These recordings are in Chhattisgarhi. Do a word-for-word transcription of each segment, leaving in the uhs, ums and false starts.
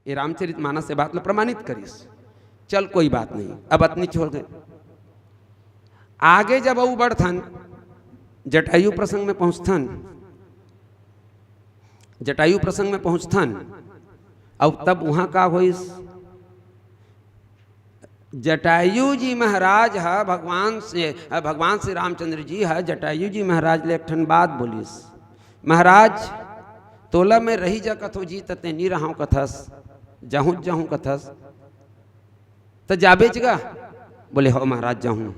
ये रामचरित मानस से बात ला प्रमाणित करिस। चल, कोई बात नहीं, अब अतनी छोड़ दे। आगे जब अऊ बढ़थन, जटायु प्रसंग में पहुंचथन, जटायु प्रसंग में पहुंचथन, अब तब वहां का होइस? जटायु जी महाराज ह भगवान से, भगवान श्री रामचंद्र जी ह जटायु जी महाराज ले एक ठन बात बोलिस, "महाराज, तोला मैं रही जा कथो जी, त ते नी रहव कथस, जाहूं जाहूं कथस, त जाबेच गा?" बोले, "हो महाराज, जाहूं।"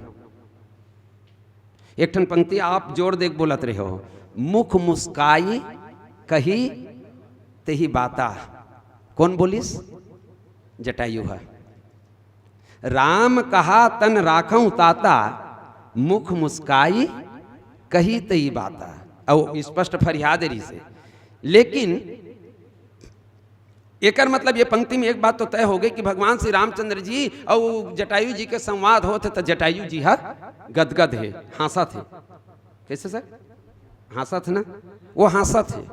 एक ठन पंक्ति आप जोर देख बोलत रहे हो, "मुख मुस्काई कही तेही बाता।" कौन बोलिस? जटायु ह। "राम कहा तन राखहु ताता, मुख मुस्काई कही तेही बाता।" अउ स्पष्ट फरियाद रहिसे। लेकिन एकर मतलब ये पंक्ति में एक बात तो तय हो गई कि भगवान श्री रामचंद्र जी अउ जटायु जी के संवाद होत हे, त जटायु जी ह गदगद हे, हाँसत हे। कैसे सर? हाँसत हे ना? वो हाँसत हे।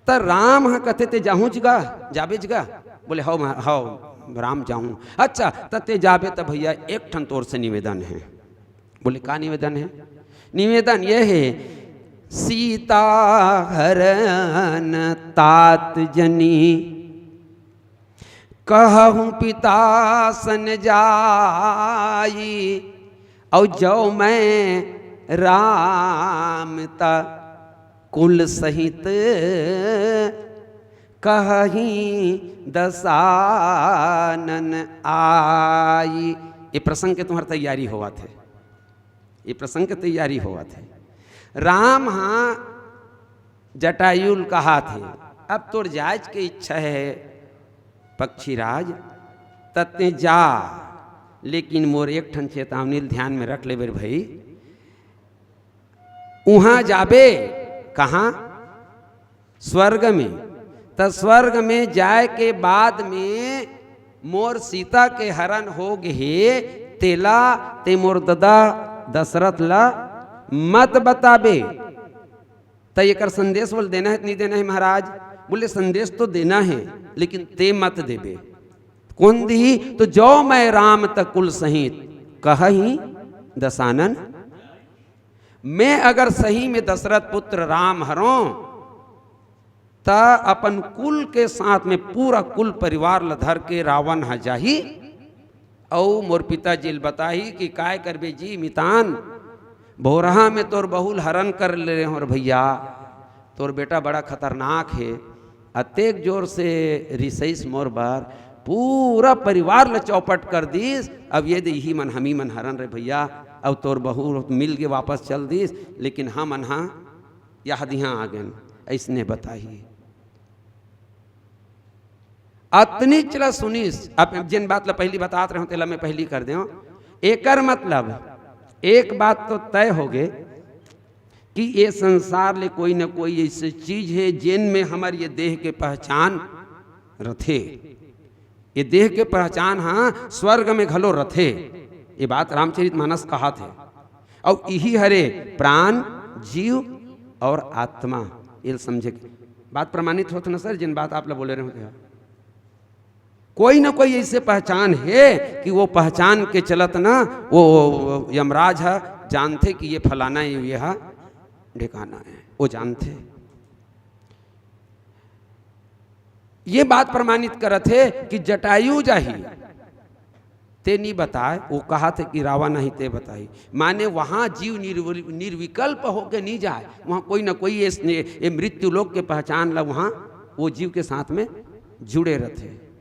त राम ह कथे, "ते जाहूं जगा, जाबे जगा?" बोले, "हव, हव, राम जाहूं।" "अच्छा, त ते जाबे त भैया एक ठन तोर से निवेदन हे।" बोले, "का निवेदन हे?" निवेदन ये हे, "सीता हरन तात जनी, कहहूं पिता सन जाई, अउ जौ मैं राम त कुल सहित कहही दसानन आई।" ये प्रसंग के तुम्हार तैयारी होवत हे, ये प्रसंग के तैयारी होवत हे। राम ह जटायु ल कहाथे, "अब तोर जायज के इच्छा हे पक्षीराज, त ते जा, लेकिन मोर एक ठन चेतावनी ल ध्यान में रख लेबे रे भई, उहां जाबे।" कहां? स्वर्ग में। त स्वर्ग में जाय के बाद में मोर सीता के हरण हो गे हे, तेला ते मोर ददा दशरथ ला मत बताबे। त एकर संदेश बोल देना हे त नहीं देना हे महाराज? बोले, "संदेश तो देना हे, लेकिन ते मत देबे।" कौन दिही? तो "जौ मैं राम त कुल सहित, कहही दसानन।" मैं अगर सही में दशरथ पुत्र राम हरों, त अपन कुल के साथ में पूरा कुल परिवार ल धर के रावण ह जाही, अउ मोर पिताजी ल बताही कि, "काय करबे जी मितान, भोरहा में तोर बहू ल हरण कर ले रहे हो रे भैया, तोर बेटा बड़ा खतरनाक हे, अतेक जोर से रिसइस मोर बर, पूरा परिवार ल चौपट कर दिस। अब ये दे इही मन, हमी मन हरन रे भैया, अब तोर बहू मिल के वापस चल दिस, लेकिन हमन हा यह दिहा आ गेन।" अइसने बताही। अतनी चला सुनिस, अब जेन बात ला पहली बतात रहे हो, तेला मैं पहली कर देव। एकर मतलब एक बात तो तय हो गे कि ये संसार ले कोई न कोई ऐसे चीज हे, जेन में हमर ये देह के पहचान रथे। ये देह के पहचान हा स्वर्ग में घलो रथे। ये बात रामचरित मानस कहाथे। अउ इही हरे प्राण, जीव और आत्मा, ये समझे के बात प्रमाणित होत ना सर, जिन बात आप ला बोले रहे होते हैं। कोई ना कोई ऐसे पहचान हे कि वो पहचान के चलत ना, वो यमराज ह जानथे कि ये फलाना हे, ये ह ढिकाना हे, वो जानथे। ये बात प्रमाणित करत हे कि जटायु जाही, ते नी बताय, वो कहाथे कि रावण आही ते बताही। माने वहां जीव निर्वि-, निर्विकल्प होके नी जाय, वहां कोई ना कोई ये, ये मृत्यु लोक के पहचान ला वहां वो जीव के साथ में जुड़े रथे।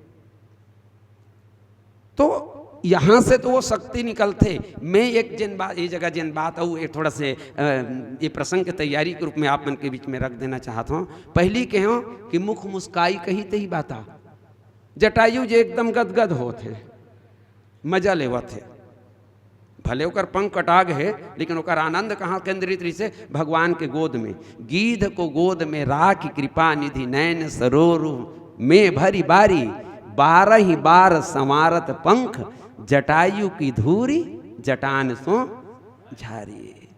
तो यहां से तो वो शक्ति निकलथे। मैं एक जेन बात, ये जगह जेन बात अउ एक थोड़ा से, अ, ये प्रसंग के तैयारी के रूप में आप मन के बीच में रख देना चाहत हूं। पहली कहें कि मुख मुस्काई कही तेही बाता। जटायु जी एकदम गदगद होत हे, मजा लेवत हे। भले ओकर पंख कटा गे हे, लेकिन ओकर आनंद कहाँ केंद्रित रहिसे? भगवान के गोद में। "गीध को गोद में राखि कृपा निधि नैन सरोरु में भरि बारी, बारहि बार संवारत पंख जटायु की धूरि जटान सों झारी।"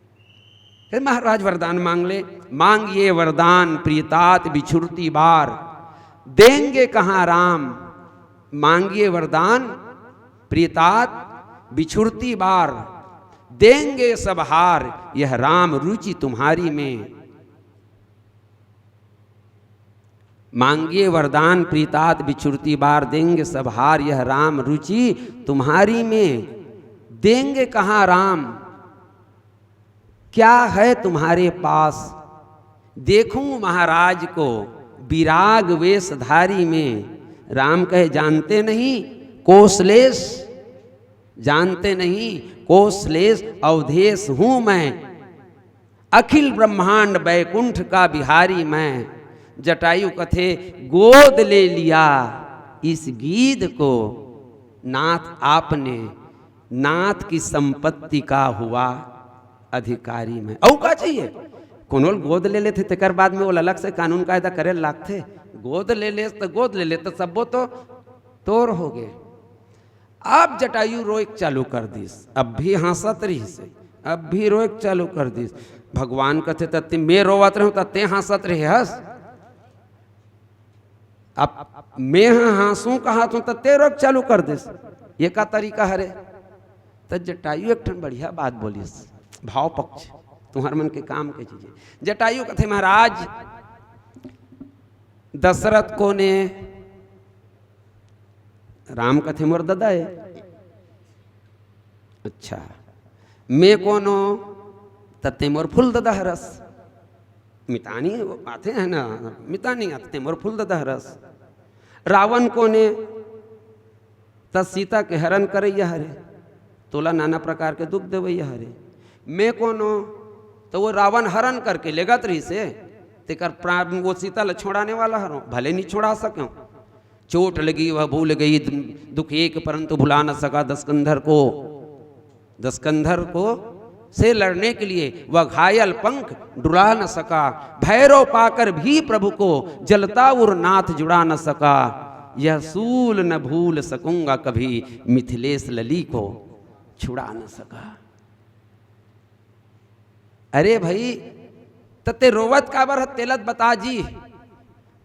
हे महाराज वरदान मांग ले, मांगिए वरदान प्रियतात बिछुरती बार, देंगे कहाँ राम मांगिए वरदान प्रीतात बिछुड़ती बार, देंगे सब हार यह राम रुचि तुम्हारी में। मांगिए वरदान प्रीतात बिछुड़ती बार, देंगे सब हार यह राम रुचि तुम्हारी में। देंगे कहाँ राम, क्या है तुम्हारे पास? देखूं महाराज को विराग वेशधारी में। राम कहे, जानते नहीं कोसलेश, जानते नहीं कोसलेश अवधेश हूं मैं, अखिल ब्रह्मांड बैकुंठ का बिहारी मैं। जटायु कथे, गोद ले लिया इस गीध को नाथ आपने, नाथ की संपत्ति का हुआ अधिकारी मैं। अउ का चाहिए? कोनो ल गोद ले लेथे, तेकर बाद में वो अलग से कानून कायदा करे लागथे। गोद ले ले त गोद ले ले त सब्बो तो तोर हो गे। अब जटायु रोएक चालू कर दिस, अब भी हाँसत रहिस, अब भी रोएक चालू कर दिस। भगवान कथे, "त ते-, मैं रोवत रहूं त ते हाँसत रहे हस, अब मैं ह हाँसू कहत हूं त ते रोएक चालू कर दिस, ये का तरीका हरे?" त जटायु एक ठन बढ़िया बात बोलिस, भाव पक्ष, तुहर मन के काम के चीज हे। जटायु कथे, महाराज, दशरथ कोन ए? राम कथे, मोर ददा ए। अच्छा, मैं कोन ओं? त ते मोर फूल ददा हरस। मितानी आथे है ना, मितानी आथे, ते मोर फूल ददा हरस। रावण कोन ए? त सीता के हरण करइया हरे, तोला नाना प्रकार के दुख देवइया हरे। मैं कोन ओं? त वो रावण हरण करके लेगत रहिस हे, तेकर प्राण, वो सीता ल छोड़ाने वाला हरों, भले नहीं छोड़ा सकें। चोट लगी वह भूल गई दुख एक, परंतु भुला न सका दसकंधर को। दसकंधर को से लड़ने के लिए वह घायल पंख डुला न सका। भैरव पाकर भी प्रभु को जलता उर नाथ जुड़ा न सका। यह सूल न भूल सकूंगा कभी, मिथिलेश लली को छुड़ा न सका। अरे भाई, त ते रोवत काबर ह, तेला त बता जी।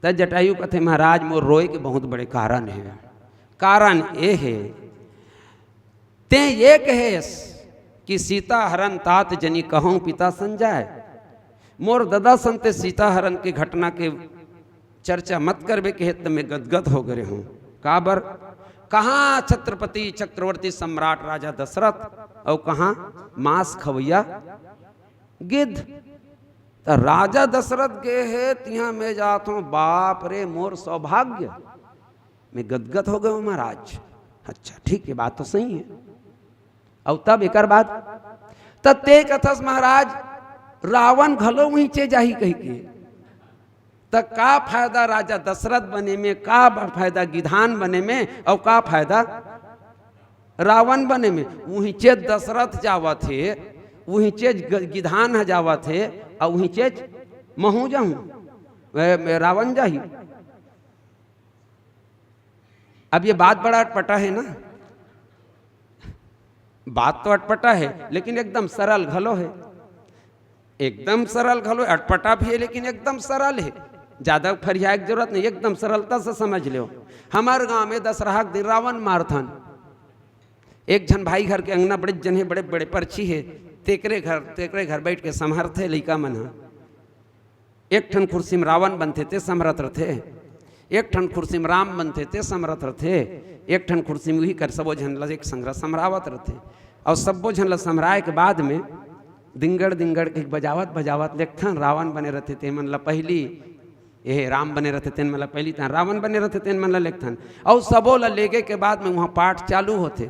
त जटायु कथे, महाराज, मोर रोए के बहुत बड़े कारण हे। कारण ए हे, ते ये कहेस कि सीता हरण तात जनि कहूं पिता संजय। मोर ददा सन ते सीता हरण के घटना के चर्चा मत करबे कहे त मैं गदगद हो गे हूं। काबर? कहां छत्रपति चक्रवर्ती सम्राट राजा दशरथ अउ कहां मांस खवैया गिद्ध। त राजा दशरथ गे हे, तिहां मैं जात हूं, बाप रे मोर सौभाग्य, मैं गदगद हो गे हूं महाराज। अच्छा, ठीक हे, बात तो सही हे। अउ तब एकर बाद, त ते कथस महाराज, रावण घलो उहिंचे जाही कहिके। त का फायदा राजा दशरथ बने में, का ब-, फायदा गिधान बने में, अउ का फायदा रावण बने में? उहिंचे दशरथ जावत हे, उहिंचे ग-, गिधान ह जावत हे, अउ उहिंचे महूं जाहूं, ए, ए, रावण जाही। अब ये बात बड़ा अटपटा हे ना, बात तो अटपटा हे, लेकिन एकदम सरल घलो हे, एकदम सरल घलो, अटपटा भी हे, लेकिन एकदम सरल हे। ज्यादा फरियाए के जरूरत नहीं, एकदम सरलता से समझ लेव। हमर गांव में दसरहा के दिन रावण मारथन, एक झन भाई घर के अंगना बड़े जन हे, बड़े बड़े परछी हे, तेकरे घर, तेकरे घर बैठ के संभरथे लइका मन ह। एक ठन खुर्सी म रावण बनथे, ते संभरत रथे। एक ठन खुर्सी म राम बनथे, ते संभरत रथे। एक ठन खुर्सी म उही कर सबो झन ल एक संघरा संभरावत रथे। अउ सब्बो झन ल संभराए के बाद में दिंगड़ दिंगड़ के बजावत बजावत ल एक ठन रावण बने रथे, ते मन ल पहिली, एहे राम बने रथे, तेन मन ल पहिली, तहां रावण बने रथे, तेन मन ल लेगथन। अउ सबो ल लेगे के बाद में उहां पाठ चालू होथे।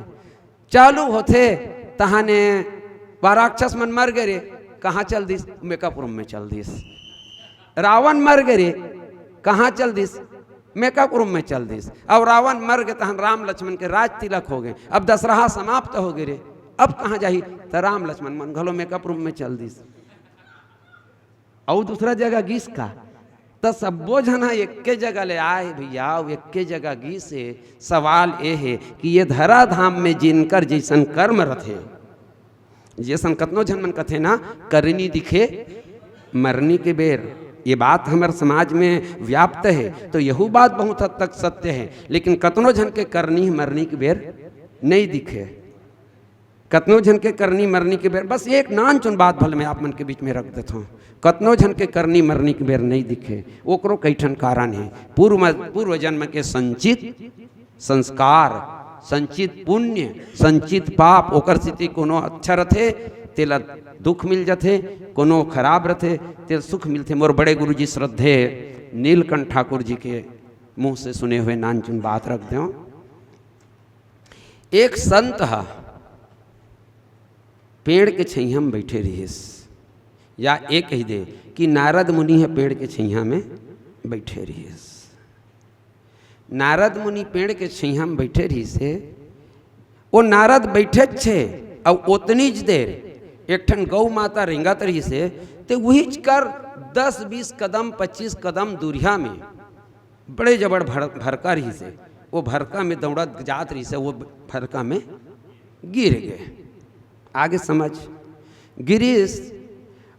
चालू होथे, तहाने वा राक्षस मन मर गे रे, कहां चल दिस? मेकअप रूम में चल दिस। रावण मर गे रे, कहां चल दिस? मेकअप रूम में चल दिस। अब रावण मर गे, तहन राम लक्ष्मण के राज तिलक हो गे। अब दसरहा समाप्त हो गे रे, अब कहां जाही? त राम लक्ष्मण मन घलो मेकअप रूम में चल दिस। अउ दूसरा जगह गिस का? त सब्बो झन ह एके जगह ले आए हे भइया, अउ एके जगह गिस हे। सवाल ए हे कि ये धरा धाम में जिनकर जइसन कर्म रथे, जइसन कतनो झन मन कथे ना, करनी दिखे मरनी के बेर, ये बात हमर समाज में व्याप्त हे, तो यहू बात बहुत हद तक सत्य हे, लेकिन कतनो झन के करनी मरनी के बेर नहीं दिखे। कतनो झन के करनी मरनी के बेर, बस एक नान चुन बात भले मैं आप मन के बीच में रख देता हूँ, कतनो झन के करनी मरनी के बेर नहीं दिखे, ओकरो कई ठन कारण हे। पूर्व, पूर्व जन्म के संचित संस्कार, संचित पुण्य, संचित पाप, ओकर सेती कोनो अच्छा रथे, तेला दुख मिल जथे, कोनो खराब रथे, तेल सुख मिलथे। मोर बड़े गुरुजी श्रद्धेय नीलकंठ ठाकुर जी के मुंह से सुने हुए नानचुन बात रख दें। एक संत ह पेड़ के छैया में बैठे रहिस, या ए कहि दे कि नारद मुनि ह पेड़ के छैया में बैठे रहिस। नारद मुनि पेड़ के छैया में बैठे रहिस हे। ओ नारद बैठे छे, अउ ओतनीच देर एक ठन गौ माता रेंगत रहिस हे, ते उहीच कर दस बीस कदम, पच्चीस कदम दूरिया में बड़े जबड़ भर-, भरका रहिस हे। वो भरका में दौड़त जात रहिस हे, वो भरका में गिर गे। आगे समझ, गिरिस,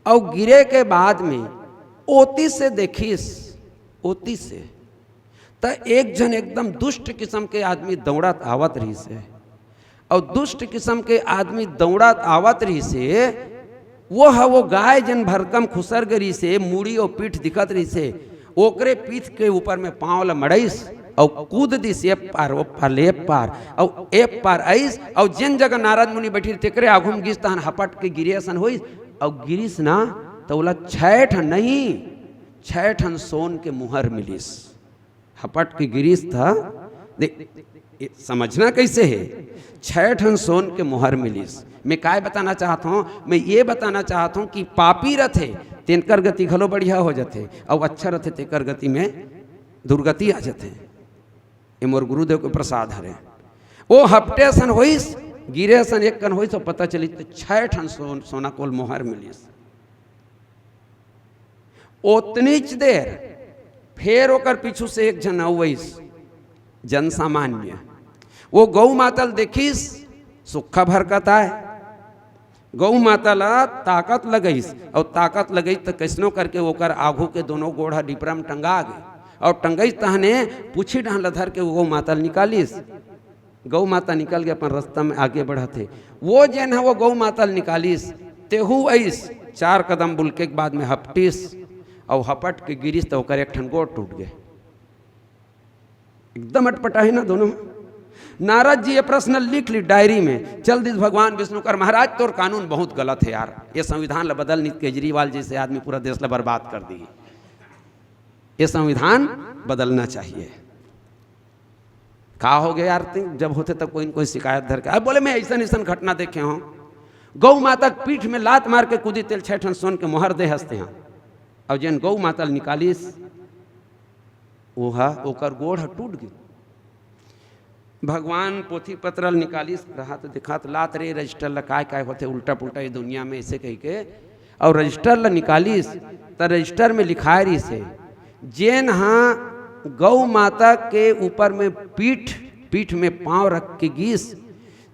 अउ गिरे के बाद में ओती से देखिस, ओती से त एक झन एकदम दुष्ट किस्म के आदमी दौड़त आवत रहिस हे, अउ दुष्ट किस्म के आदमी दौड़त आवत रहिस हे। वो ह वो गाय जेन भरका म खुसर गे रहिस हे, मुड़ी अउ पीठ दिखत रहिस हे, ओकरे पीठ के ऊपर में पांव ल मड़ाइस अउ कूद दिस, ए पार, ओ पार, ले पार, अउ ए पार आइस, अउ जेन जगह नारद मुनि बैठी तेकरे आघू म गिस, तहन हपट के गिरे असन होइस, अउ गिरिस ना, त ओला छै ठन नहीं, छै ठन सोन के मुहर मिलिस। हपट के गिरिस था। देख, ये समझना कैसे हे? छै ठन सोन के मुहर मिलिस। मैं काय बताना चाहत हूँ? मैं ये बताना चाहत हूँ कि पापी रथे, तेनकर गति घलो बढ़िया हो जाथे, अउ अच्छा रथे, तेकर गति में दुर्गति आ जाथे। ये मोर गुरुदेव के प्रसाद हरे। ओ हपटे असन होइस, गिरे असन एक कन होइस, तो पता चलिस, तो छै ठन सोन, सोना कोल मोहर मिलिस। ओतनीच देर फेर ओकर पीछू से एक झन अउ अइस, जन सामान्य। वो गौ माता ल देखिस, सुक्खा भरकत आय। गौ माता ल ताकत लगइस, अउ ताकत लगइस त कइसनो करके ओकर आघू के दोनों गोड़ ह डिपरा म टंगा गे, अउ टंगइस तहने पूछी डहन ल धर के वो गौ माता ल निकालिस। गौ माता निकल के अपन रास्ता में आगे बढ़त हे। वो जेन ह वो गौ माता ल निकालिस, तेहू अइस चार कदम बुलके के बाद में हपटिस, अउ हपट के गिरिस त ओकर एक ठन गोड़ टूट गे। एकदम अटपटा हे ना दोनों। नारद जी ये प्रश्न लिख ली डायरी में, चल दिस भगवान विष्णु कर, महाराज तोर कानून बहुत गलत हे यार, ये संविधान ला बदल नहीं, केजरीवाल जैसे आदमी पूरा देश ला बर्बाद कर दी, ये संविधान बदलना चाहिए। का हो गया यार, तुम जब होते तब कोई न कोई शिकायत धर के, अब बोले मैं ऐसा ऐसा घटना देखे हूँ, गौ माता के पीठ में लात मार के कूदी, तेल छह ठन सोन के मोहर दे हंसते हैं, और जेन गौ माता ल निकालिस, वो हा, ओकर गोड़ ह टूट गे। भगवान पोथी पत्र ल निकालिस, रहा तो दिखात लात रे रजिस्टर ल, काय काय होते उल्टा पुल्टा ये दुनिया में, ऐसे कह के, और रजिस्टर ल निकालिस, त रजिस्टर में लिखाए रहिस हे, जेन हा गौ माता के ऊपर में पीठ, पीठ में पांव रख के गिस,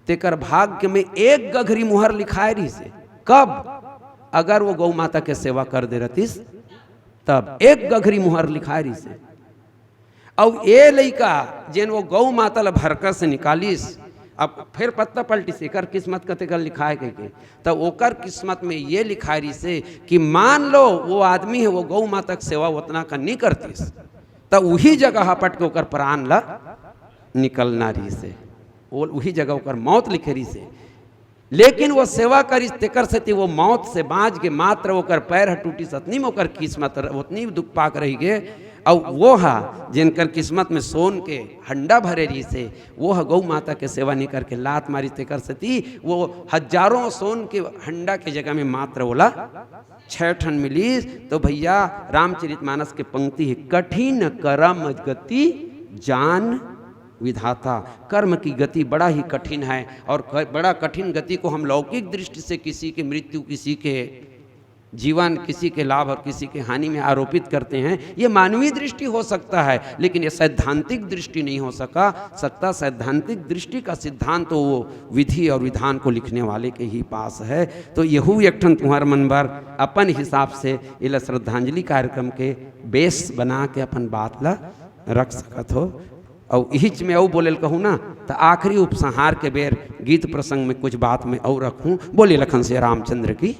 तेकर भाग्य में एक गघरी मुहर लिखाए रहिस हे। कब? अगर वो गौ माता के सेवा कर दे रहतिस, तब एक गघरी मुहर लिखाए रहिस हे। अउ ए लइका जेन वो गौ माता ल भरका से निकालिस, अब फिर पत्ता पलटिस, एकर किस्मत कते कर लिखाए कहिके, त ओकर किस्मत में ये लिखाए रहिस हे कि मान लो वो आदमी हे, वो गौ माता के सेवा ओतना का नहीं करतिस, त उही जगह हपट के ओकर प्राण ल निकलना रहिस हे, वो उही जगह ओकर मौत लिखे रहिस हे। लेकिन वो सेवा करिस, तेकर सेती वो मौत से बाँच गे, मात्र ओकर पैर ह टूटिस, अतनी में ओकर किस्मत र-, ओतनी दुख पाक रहि गे। अउ वो हा, जेनकर किस्मत में सोन के हंडा भरे रहिस हे, वो ह गौ माता के सेवा नहीं करके लात मारिस, तेकर सेती वो हजारों सोन के हंडा के जगह में मात्र ओला छह ठन मिलिस। तो भैया, रामचरितमानस के पंक्ति हे, "कठिन करम गति जान विधाता।" कर्म की गति बड़ा ही कठिन है, और क-, बड़ा कठिन गति को हम लौकिक दृष्टि से किसी की मृत्यु, किसी के जीवन, किसी के लाभ और किसी के हानि में आरोपित करते हैं। ये मानवीय दृष्टि हो सकता है, लेकिन ये सैद्धांतिक दृष्टि नहीं हो सका सकता। सैद्धांतिक दृष्टि का सिद्धांत तो वो विधि और विधान को लिखने वाले के ही पास है। तो यहू एक ठन तुम्हार मन बर अपन हिसाब से एला श्रद्धांजलि कार्यक्रम के बेस बना के अपन बात ला रख सकत हो। अउ इहिच में अउ बोले ल कहूँ ना, त आखिरी उपसंहार के बेर गीत प्रसंग में कुछ बात में अउ रखूँ। बोलिए लखन सिया रामचंद्र की।